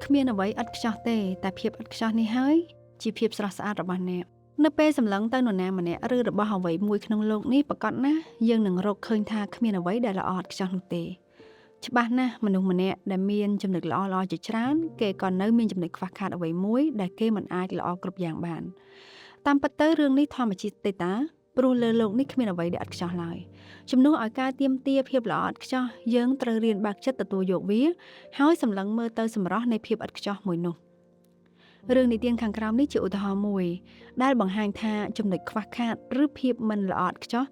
គ្មានអ្វីឥតខ្ចោះទេតែភាពឥតខ្ចោះនេះហើយជាភាពស្រស់ស្អាតរបស់អ្នកនៅពេលសម្លឹងទៅនរណាម្នាក់ឬរបស់អ្វីមួយក្នុងលោកនេះប្រាកដណាស់យើងនឹងរកឃើញថាគ្មានអ្វីដែលល្អឥតខ្ចោះនោះទេច្បាស់ណាស់មនុស្សម្នាក់ដែលមានចំណុចល្អៗជាច្រើនគេក៏នៅមានចំណុចខ្វះខាតអ្វីមួយដែលគេមិនអាចល្អគ្រប់យ៉ាងបានតាមពិតទៅរឿងនេះធម្មជាតិទេតាព្រោះលើលោកនេះគ្មានអ្វីដែលឥតខ្ចោះឡើយជំនួសឲ្យការទាមទារភាពល្អឥតខ្ចោះយើងត្រូវរៀនបើកចិត្តទទួលយកវាហើយសម្លឹងមើលទៅសម្រស់នៃភាពឥតខ្ចោះមួយនោះរឿងនិទានខាងក្រោមនេះជាឧទាហរណ៍មួយដែលបង្ហាញថាចំណុចខ្វះខាតឬភាពមិនល្អឥតខ្ចោះ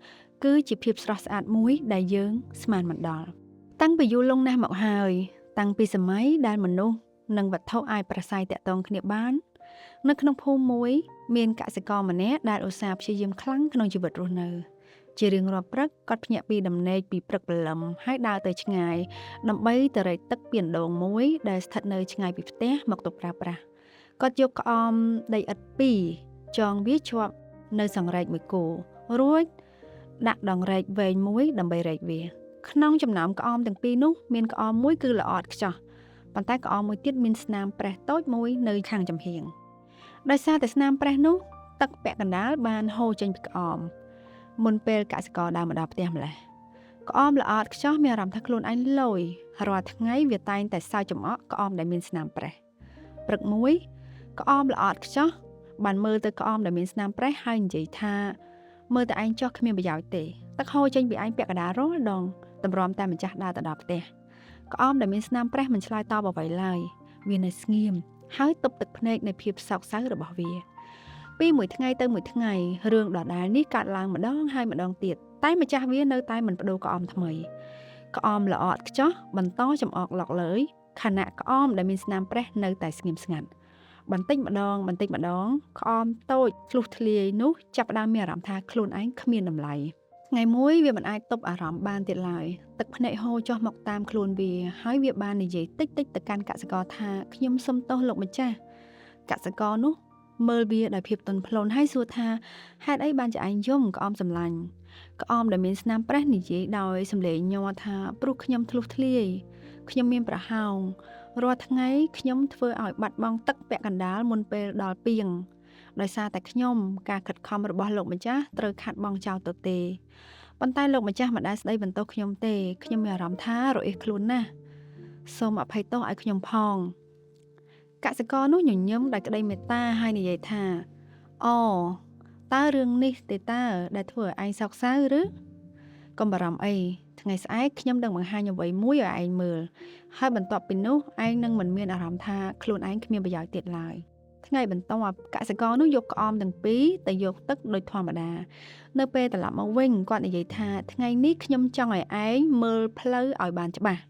គឺជាភាពស្រស់ស្អាតមួយដែលយើងស្មានមិនដល់តាំងពីយូរលង់ណាស់មកហើយតាំងពីសម័យដែលមនុស្សនិងវត្ថុអាចប្រស័យតាក់ទងគ្នាបាននៅក្នុងភូមិមួយមានកសិករម្នាក់ដែលឧស្សាហ៍ព្យាយាមខ្លាំងក្នុងជីវិតរស់នៅជារៀងរាល់ព្រឹកគាត់ភ្ញាក់ពីដំណេកពីព្រឹកព្រលឹមហើយដើរទៅឆ្ងាយដើម្បីទៅរែកទឹកពីអណ្ដូងមួយដែលស្ថិតនៅឆ្ងាយពីផ្ទះមកទុកប្រើប្រាស់គាត់យកក្អមដីឥដ្ឋពីរចងវាជាប់នៅសង្រែកមួយគូរួចដាក់ដងរែកវែងមួយដើម្បីរែកវាក្នុងចំណោមក្អមទាំងពីរនោះមានក្អមមួយគឺល្អឥតខ្ចោះប៉ុន្តែក្អមមួយទៀតមានស្នាមប្រេះតូចមួយនៅខាងចំហៀងដោយសារតែស្នាមប្រេះនោះទឹកពាក់កណ្ដាលបានហូរចេញពីក្អមមុនពេលកសិករដើរមកដល់ផ្ទះម្ល៉េះក្អមល្អឥតខ្ចោះមានអារម្មណ៍ថាខ្លួនឯងលយរាល់ថ្ងៃវាតែងតែសើចចំអកក្អមដែលមានស្នាមប្រេះព្រឹកមួយក្អមល្អឥតខ្ចោះបានមើលទៅក្អមដែលមានស្នាមប្រេះហើយនិយាយថាមើលតែឯងចោះគ្មានប្រយោជន៍ទេទឹកហូរចេញពីឯងពាក់កណ្ដាលរាល់ដងតម្រាំតែម្ចាស់ដើរទៅដល់ផ្ទះក្អមដែលមានស្នាមប្រេះមិនឆ្លើយតបអ្វីឡើយវានៅស្ងៀមហើយទប់ទឹកភ្នែកនៃភាពសោកសៅរបស់វាពីមួយថ្ងៃទៅមួយថ្ងៃរឿងដដែលនេះកើតឡើងម្ដងហើយម្ដងទៀតតែម្ចាស់វានៅតែមិនប្ដូរក្អមថ្មីក្អមល្អឥតខ្ចោះបន្តចំអកឡុកលើយខណៈក្អមដែលមានស្នាមប្រេះនៅតែស្ងៀមស្ងាត់បន្តិចម្ដងបន្តិចម្ដងក្អមតូចធ្លុះធ្លាយនោះចាប់ផ្ដើមមានអារម្មណ៍ថាខ្លួនឯងគ្មានតម្លៃថ្ងៃមួយវាមិនអាចទប់អារម្មណ៍បានទៀតឡើយទឹកភ្នែកហូរចុះមកតាមខ្លួនវាហើយវាបាននិយាយតិចតិចទៅកាន់កសិករថាខ្ញុំសុំទោសលោកម្ចាស់កសិករនោះមើលវាដោយភាពទន់ភ្លន់ហើយសួរថាហេតុអីបានជាឯងយំក្អមសម្លាញ់ក្អមដែលមានស្នាមប្រេះនិយាយដោយសម្លេងញ័រថាព្រោះខ្ញុំធ្លុះធ្លាយខ្ញុំមានប្រហោងរាល់ថ្ងៃខ្ញុំធ្វើឲ្យបាត់បង់ទឹកពាក់កណ្ដាលមុនពេលដល់ពីងដោយសារតែខ្ញុំការខិតខំរបស់លោកម្ចាស់ត្រូវខាត់បងចោលទៅទេប៉ុន្តែលោកម្ចាស់មិនដែលស្ដីបន្ទោសខ្ញុំទេខ្ញុំមានអារម្មណ៍ថារអិលខ្លួនណាស់សូមអភ័យទោសឲ្យខ្ញុំផងកសិករនោះញញឹមដោយក្តីមេត្តាហើយនិយាយថាអូតើរឿងនេះទេតើដែលធ្វើឲ្យឯងសោកសៅឬកុំបារម្ភអីថ្ងៃស្អែកខ្ញុំនឹងបង្ហាញអ្វីមួយឲ្យឯងមើលហើយបន្ទាប់ពីនោះឯងនឹងមិនមានអារម្មណ៍ថាខ្លួនឯងគ្មានប្រយោជន៍ទៀតឡើយថ្ងៃបន្ទាប់កសិករនោះយកក្អមទាំងពីរទៅយកទឹកដោយធម្មតានៅពេលត្រឡប់មកវិញគាត់និយាយថាថ្ងៃនេះខ្ញុំចង់ឲ្យឯងមើលផ្លូវឲ្យបានច្បាស់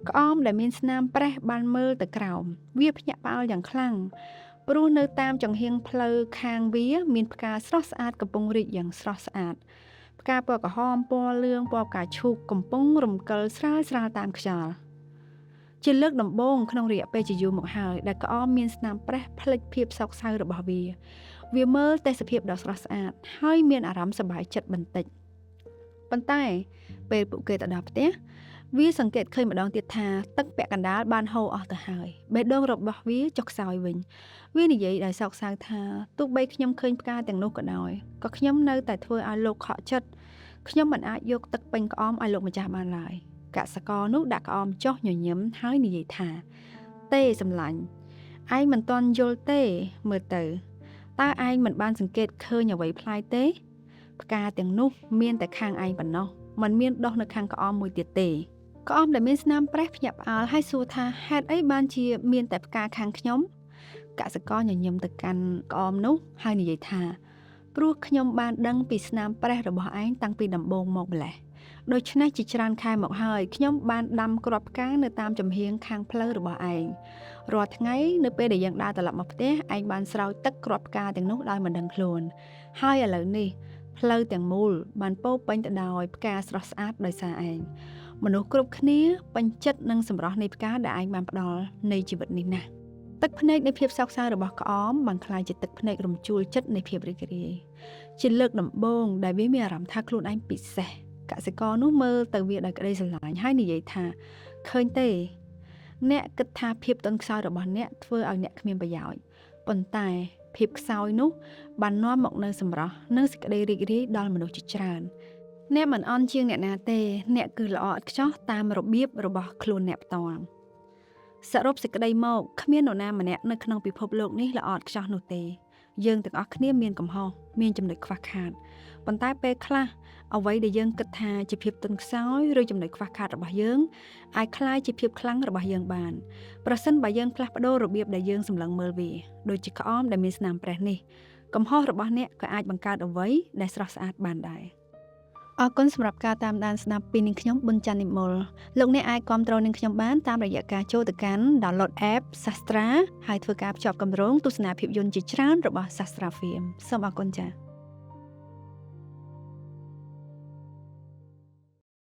ក្អមដែលមានស្នាមប្រេះបានមើលទៅក្រោមវាភ្ញាក់ផ្អើលយ៉ាងខ្លាំងព្រោះនៅតាមចំហៀងផ្លូវខាងវាមានផ្កាស្រស់ស្អាតកំពុងរីកយ៉ាងស្រស់ស្អាតផ្កាពណ៌ក្រហមពណ៌លឿងពណ៌ផ្កាឈូកកំពុងរំកិលស្រាលស្រាលតាមខ្យល់ជាលើកដំបូងក្នុងរយៈពេលជាយូរមកហើយដែលក្អមមានស្នាមប្រេះផ្លិចភាពសោកសៅរបស់វាវាមើលទេសភាពដ៏ស្រស់ស្អាតហើយមានអារម្មណ៍សប្បាយចិត្តបន្តិចប៉ុន្តែពេលពួកគេទៅដល់ផ្ទះវាសង្កេតឃើញម្ដងទៀតថាទឹកពាក់កណ្ដាលបានហូរអស់ទៅហើយបេះដូងរបស់វាចុះខ្សោយវិញវានិយាយដោយសោកសៅថាទោះបីខ្ញុំឃើញផ្កាទាំងនោះក៏ដោយក៏ខ្ញុំនៅតែធ្វើឲ្យលោកខកចិត្តខ្ញុំមិនអាចយកទឹកពេញក្អមឲ្យលោកម្ចាស់បានឡើយកសិករនោះដាក់ក្អមចុះញញឹមហើយនិយាយថាទេសម្លាញ់ឯងមិនទាន់យល់ទេមើលទៅតើឯងមិនបានសង្កេតឃើញអ្វីប្លែកទេផ្កាទាំងនោះមានតែខាងឯងប៉ុណ្ណោះមិនមានដុះនៅខាងក្អមមួយទៀតទេក្អមដែលមានស្នាមប្រេះភ្ញាក់ផ្អើលហើយសួរថាហេតុអីបានជាមានតែផ្កាខាងខ្ញុំកសិករញញឹមទៅកាន់ក្អមនោះហើយនិយាយថាព្រោះខ្ញុំបានដឹងពីស្នាមប្រេះរបស់ឯងតាំងពីដំបូងមកម្ល៉េះដូច្នេះជាច្រើនខែមកហើយខ្ញុំបានដាំគ្រាប់ផ្កានៅតាមចំហៀងខាងផ្លូវរបស់ឯងរាល់ថ្ងៃនៅពេលដែលយើងដើរត្រឡប់មកផ្ទះឯងបានស្រោចទឹកគ្រាប់ផ្កាទាំងនោះដោយមិនដឹងខ្លួនហើយឥឡូវនេះផ្លូវទាំងមូលបានពោពេញទៅដោយផ្កាស្រស់ស្អាតដោយសារឯងមនុស្សគ្រប់គ្នាពេញចិត្តនឹងសម្រស់នៃផ្កាដែលឯងបានផ្ដល់នៃជីវិតនេះណាស់ទឹកភ្នែកនៃភាពសោកសៅរបស់ក្អមបានក្លាយជាទឹកភ្នែករំជួលចិត្តនៃភាពរីករាយជាលើកដំបូងដែលវាមានអារម្មណ៍ថាខ្លួនឯងពិសេសកសិករនោះមើលទៅវាដោយក្តីស្រឡាញ់ហើយនិយាយថាឃើញទេ អ្នកគិតថាភាពទន់ខ្សោយរបស់អ្នកធ្វើឲ្យអ្នកគ្មានប្រយោជន៍ប៉ុន្តែភាពខ្សោយនោះបាននាំមកនូវសម្រស់និងសេចក្តីរីករាយដល់មនុស្សជាច្រើនអ្នកមិនអន់ជាងអ្នកណាទេអ្នកគឺល្អឥតខ្ចោះតាមរបៀបរបស់ខ្លួនអ្នកផ្ទាល់សរុបសេចក្តីមកគ្មាននរណាម្នាក់នៅក្នុងពិភពលោកនេះល្អឥតខ្ចោះនោះទេយើងទាំងអស់គ្នាមានកំហុសមានចំណុចខ្វះខាតប៉ុន្តែពេលខ្លះអ្វីដែលយើងគិតថាជាភាពទន់ខ្សោយឬចំណុចខ្វះខាតរបស់យើងអាចក្លាយជាភាពខ្លាំងរបស់យើងបានប្រសិនបើយើងផ្លាស់ប្ដូររបៀបដែលយើងសម្លឹងមើលវាដូចជាក្អមដែលមានស្នាមប្រេះនេះកំហុសរបស់អ្នកក៏អាចបង្កើតអ្វីដែលស្រស់ស្អាតបានដែរអរគុណសម្រាប់ការតាមដានស្ដាប់ពីនាងខ្ញុំប៊ុនច័ន្ទនិមលលោកអ្នកអាចគាំទ្រនាងខ្ញុំបានតាមរយៈការចូលទៅកាន់ download app Sastra ហើយធ្វើការភ្ជាប់គម្រោងទស្សនាភាពយន្តជាច្រើនរបស់ Sastra Film សូមអរគុណចា៎។